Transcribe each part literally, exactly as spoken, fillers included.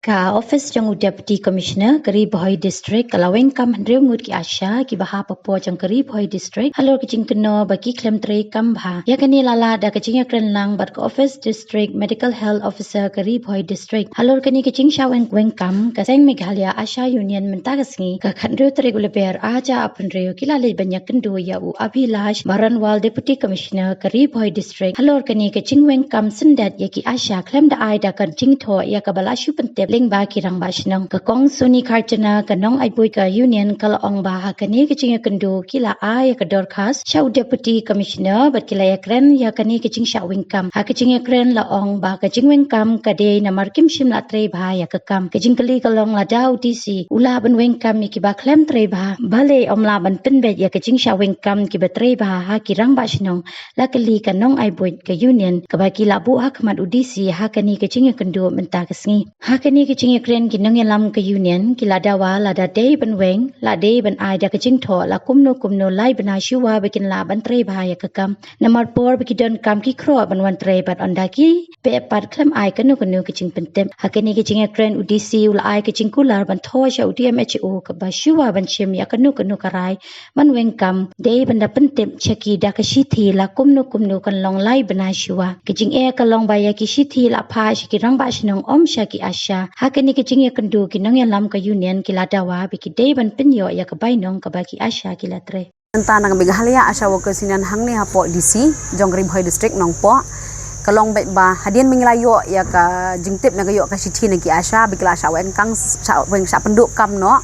Ka office jong u Deputy Commissioner ka Ri Bhoi District ka la weng kam hynriew ngut ki ASHA kiba hap hapoh jong ka Ri Bhoi District halor ka jingkynnoh ba ki khlem trei kam bha. Ïa kane la lad da ka jingïakren lang bad ka office District Medical Health Officer ka Ri Bhoi District. Halor kane ka jingshah weng, weng kam, ka seng Meghalaya ASHA Union mynta ka sngi ka khathynriew tarik u Lber ar hajar arphew hynriew ki la leit ban ïakynduh ïa u Abhilash Baranwal, Deputy Commissioner ka Ri Bhoi District, halor kane ka jingweng kam syndet ïa ki ASHA khlem da ai da ka jingthoh ïa kaba la shu pyntip lyngba ki rangbah shnong. Ka Kong Suni Kharjana, ka nongai buit ka Union, ka la ong ba ha kane ka jingïakynduh ki la ai ïa ka dorkhas sha u Deputy Commissioner bad ki la ïakren ïa kane ka jingshah weng kam. Ha ka jingïakren la ong ba ka jingweng kam ka dei namar kim shym la trei bha ïa ka kam. Ka jingkylli ka long lada u DC u lah ban weng kam ïa kiba khlem trei bha, balei ym lah ban pynbeit ïa ka jingshah weng kam kiba trei bha ha ki rangbah shnong, la kylli ka nongai buit ka Union kaba ki la buh ha khmat u DC ha kane ka jingïakynduh mynta ka sngi. Ha kane ka jingïakren ki nongïalam ka Union ki la dawa lada dei ban weng la dei ban ai da ka jingthoh la kumno kumno lai bnai shuwa ba kin lah ban trei bha ïa ka kam. Namar por ba ki donkam ki khroh ban wan trei bad ynda ki beh pat khlem ai kano kano ka jingpyntip. Ha kane ka jingïakren u DC u la ai ka jingkular ban thoh sha u DMHO kaba shuwa ban shim ïa kano kano ka rai ban weng kam, dei ban da pyntip sha ki da ka shithi la kumno kumno kan long lai bnai shuwa. Ka jingeh ka long ba ïa ki shithi la phah sha ki rangbah shnong, ym sha ki ASHA. Ha kane ka jingïakynduh ki nongïalam ka Union ki la dawa ba ki dei ban pynïoh ïa ka bainong kaba ki ASHA ki la trei. Mynta na ka Meghalaya ASHA Workers Union hangne hapoh DC jong Ri Bhoi District Nongpoh ka long beit ba hadien ba ngi la ïoh ïa ka jingtip na ka ïoh ka shithi na ki ASHA ba ki la shah weng kam, shah weng, shah pynduh kam noh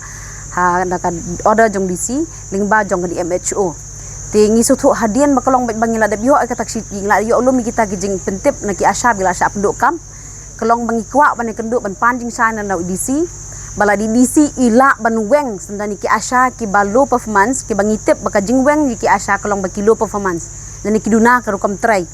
ha na ka order jong DC lyngba jong ka DMHO. Te ngi sngewthuh hadien ba ka long beit ba ngi la dep ïoh ïa kata ka shithi, ngi la ïoh lum ïa kita ki jingpyntip na ki ASHA ba ki la shah pynduh kam, ka long ba ngi kwah ban ïakynduh ban pan jingshai na u DC ba lada u DC u lah ban weng sha ki ASHA kiba low performance, kiba ngi tip ba ka jingweng ïa ki ASHA ka long ba ki low performance lane ki duna ka rukom trei.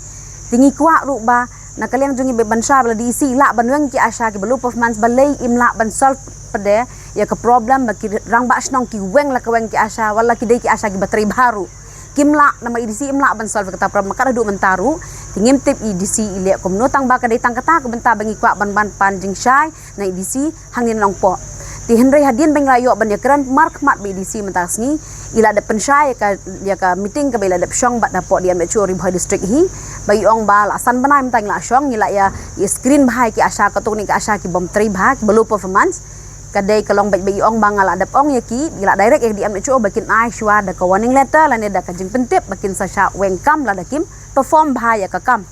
Te ngi kwah ruh ba na ka liang jong ngi ba ban shai ba lada u DC u lah ban weng ki ASHA kiba low performance, balei ym lah ban solve pat de ïa ka problem ba ki rangbah shnong ki weng la ka weng ki ASHA wat la ki dei ki ASHA kiba trei bha ruh. Kim lah, namar u DC um lah ban solve kata problem kat haduh mynta ruh. Te ngim tip u DC u leh kumno, tang ba ka dei tang kata ka bynta ba ngi kwah ban, ban pan jingshai na u DC hangne Nongpoh. Te hynrei hadien ba ngi la ïoh ban ïakren markhmat bad u DC mynta ka sngi, u la dep pynshai ïa ka, ïa ka meeting kaba u la dep shong bad hapoh DMHO Ri Bhoi District hi, ba u ong ba la san bnai mynta ngi la shong, ngi la ïa, ïa screen bha ïa ki ASHA, katto katne ki ASHA ki bym trei bha, kiba low performance. Ka dei ka long beit ba u ong ba nga la dep ong ïa ki, u la direct ïa ka DMHO ba kin ai shuwa da ka warning letter lane da ka jingpyntip ba kin sa shah weng kam lada kim perform bha ïa ka kam.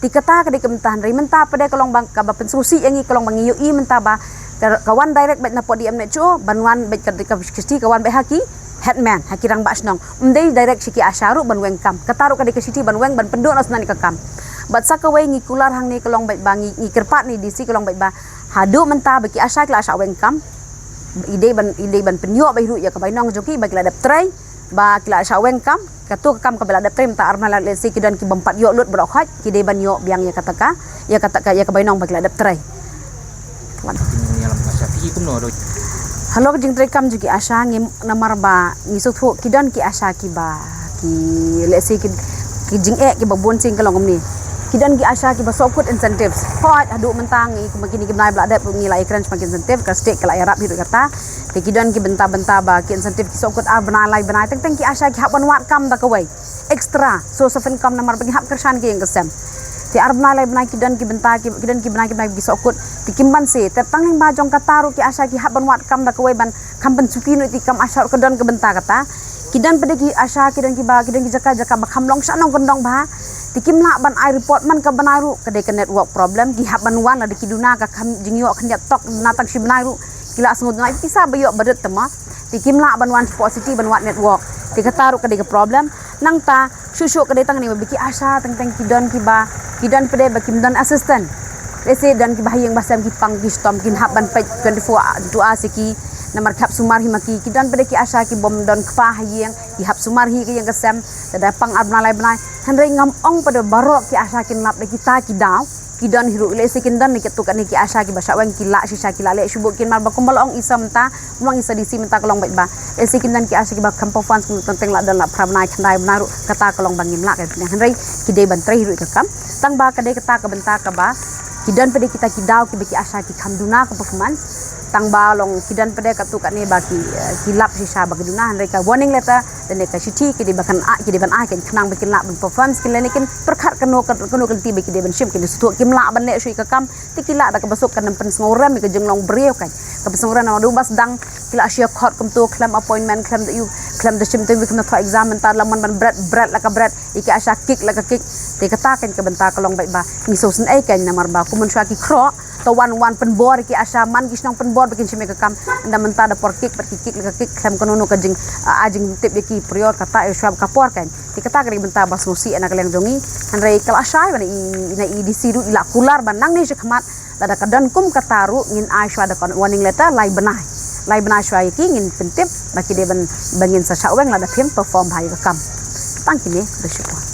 Te kata ka dei ka bynta, hynrei mynta pat de ka long ba kaba pynsngewsih ïa ngi ka long ba ngi ïohi mynta ba ka, ka wan direct beit na pdeng DMHO, ban wan beit ka, ka shithi ka wan beit ha ki headman, ha ki rangbah shnong. Ym dei direct sha ki ASHA ruh ban weng kam. Kata ruh ka dei ka shithi ban weng ban pynduh noh shuwa ïa ka kam. Bad sa kawei ngi kular hangne ka long beit ba ngi, ngi kyrpad na u DC ka long beit ba haduh mynta ba ki ASHA ki la shah weng kam, u dei ban, u dei ban pynïoh beit ruh ïa ka bainong jong ki ba ki la dep trei, ba ki la shah weng kam, katto ka kam kaba la dep trei mynta ar bnai, lehse ki don ki bym pat ïoh lut baroh khoit, ki dei ban ïoh biang ïa kata ka, ïa kata ka, ïa ka bainong ba ki la dep trei. Halor ka jingtrei kam jong ki ASHA, ngi namar ba ngi sngewthuh ki don ki ASHA kiba ki, lehse ki, ki jingeh kiba bun sien ka long kumne. Ki don ki ASHA kiba shu kut incentives. Hooid, haduh mynta ngi, kumba kine ki bnai ba la dep ngi la ïakren shaphang ki incentive, ka state ka la ïarap hi ruh kata. Te ki don ki bynta bynta ba ki incentive ki shu kut ar bnai lai bnai, teng teng ki ASHA ki hap ban wad kam da kawei extra source of income namar ba ki hap kyrshan ki ïing ki sem. Te ar bnai lai bnai ki don ki bynta ki, ki don ki bnai ki bnai ki shu kut. Te kim banse, te tang lyngba jong kata ruh ki ASHA ki hap ban wad kam da kawei ban kham pynsuki noh ïa ki kam ASHA ruh, ka don ka bynta kata. Ki don pat de ki ASHA, ki don kiba, ki don ki jaka jaka ba kham long sha nongkyndong bha. Te kim lah ban ai report man ka bnai ruh, ka dei ka network problem. Ki hap ban wan lada ki duna ka kham jingïoh khyndiat tok, duna tang shi bnai ruh ki la sngew duna ïa ki pisa ba ïoh ba rit te ma. Te kim lah ban wan shapoh city ban wad network. Te kata ruh ka dei ka problem. Nangta shuh shuh ka dei tang ne ba ki ASHA teng teng ki don kiba, ki don pat de ba kim don assistant. Lehse don kiba ha ïing ba sem ki pang ki shitom, kin hap ban peit twenty-four hours ïa ki. Namar ki hap sumar hi ma ki, ki don pat de ki ASHA ki bym don kpa ha ïing, ki hap sumar hi ka ïing ka sem, te da pang ar bnai lai bnai. Hynrei ngam ong pat de baroh ki ASHA kin lap da kita ki daw. Ki don hi ruh, lehse kin don ne katto katne ki ASHA kiba shah weng ki lah shisha, ki lah leh shu bun kin, mar ba kumba la ong i sa mynta, kumba la ong i sa DC mynta ka long beit ba lehse kin don ki ASHA kiba kham perform, teng teng la don la phra bnai khyndai bnai ruh, kata ka long ba ngim lah ka. Hynrei ki dei ban trei hi ruh ïa ka kam. Tang ba ka dei kata ka bynta kaba Ki don pat de kita ki daw kiba ki ASHA ki kham duna ka performance. Tang ba long ki don pat de katto katne ba ki, eh, ki lap shisha ba ki duna, hynrei ka warning letter lane ka shithi ki dei ba kan a-, ki dei ban ai kein khnang ba kin lah ban performance kein lane kin pyrkhat kano ka, kano ka lynti ba ki dei ban shim kein. Shuh kim lah ban leh shuh ïa ka kam, te ki lah da kaba suk kan ym pynsngewrem ïa ka jinglong briew kein. Ka pynsngewrem namar ba sdang ki la shu khot kumto khlem appointment, khlem da ïoh, khlem da shim interview, khlem da thoh exam, mynta la mon ban bret, bret la ka bret, ïa ki ASHA kick la ka kick. Te kata kein ka bynta ka long beit ba ngi sngewsynei kein namar ba kumno shuwa ki khroh, to wan, wan pynbor ïa ki ASHA man ki shnong pynbor ba kin shim ïa ka kam. Ynda mynta da por kick bad ki kick la ka kick, khlem kano kano ka jing, ah, jingtip ïa ki prior kata ïa shuwa ka por kein. Te kata ka dei bynta ba sngewsih na ka liang jong ngi. Hynrei ka la shai ba na i, na i DC ruh i la kular ba nangne shakhmat lada ka don kum kata ruh ngin ai shuwa da ka warning letter lai bnai. Lai bnai shuwa ïa ki ngin pyntip ba ki dei ban, ba ngin sa shah weng lada phim perform bha ïa ka kam. Tang kine, khublei shibun.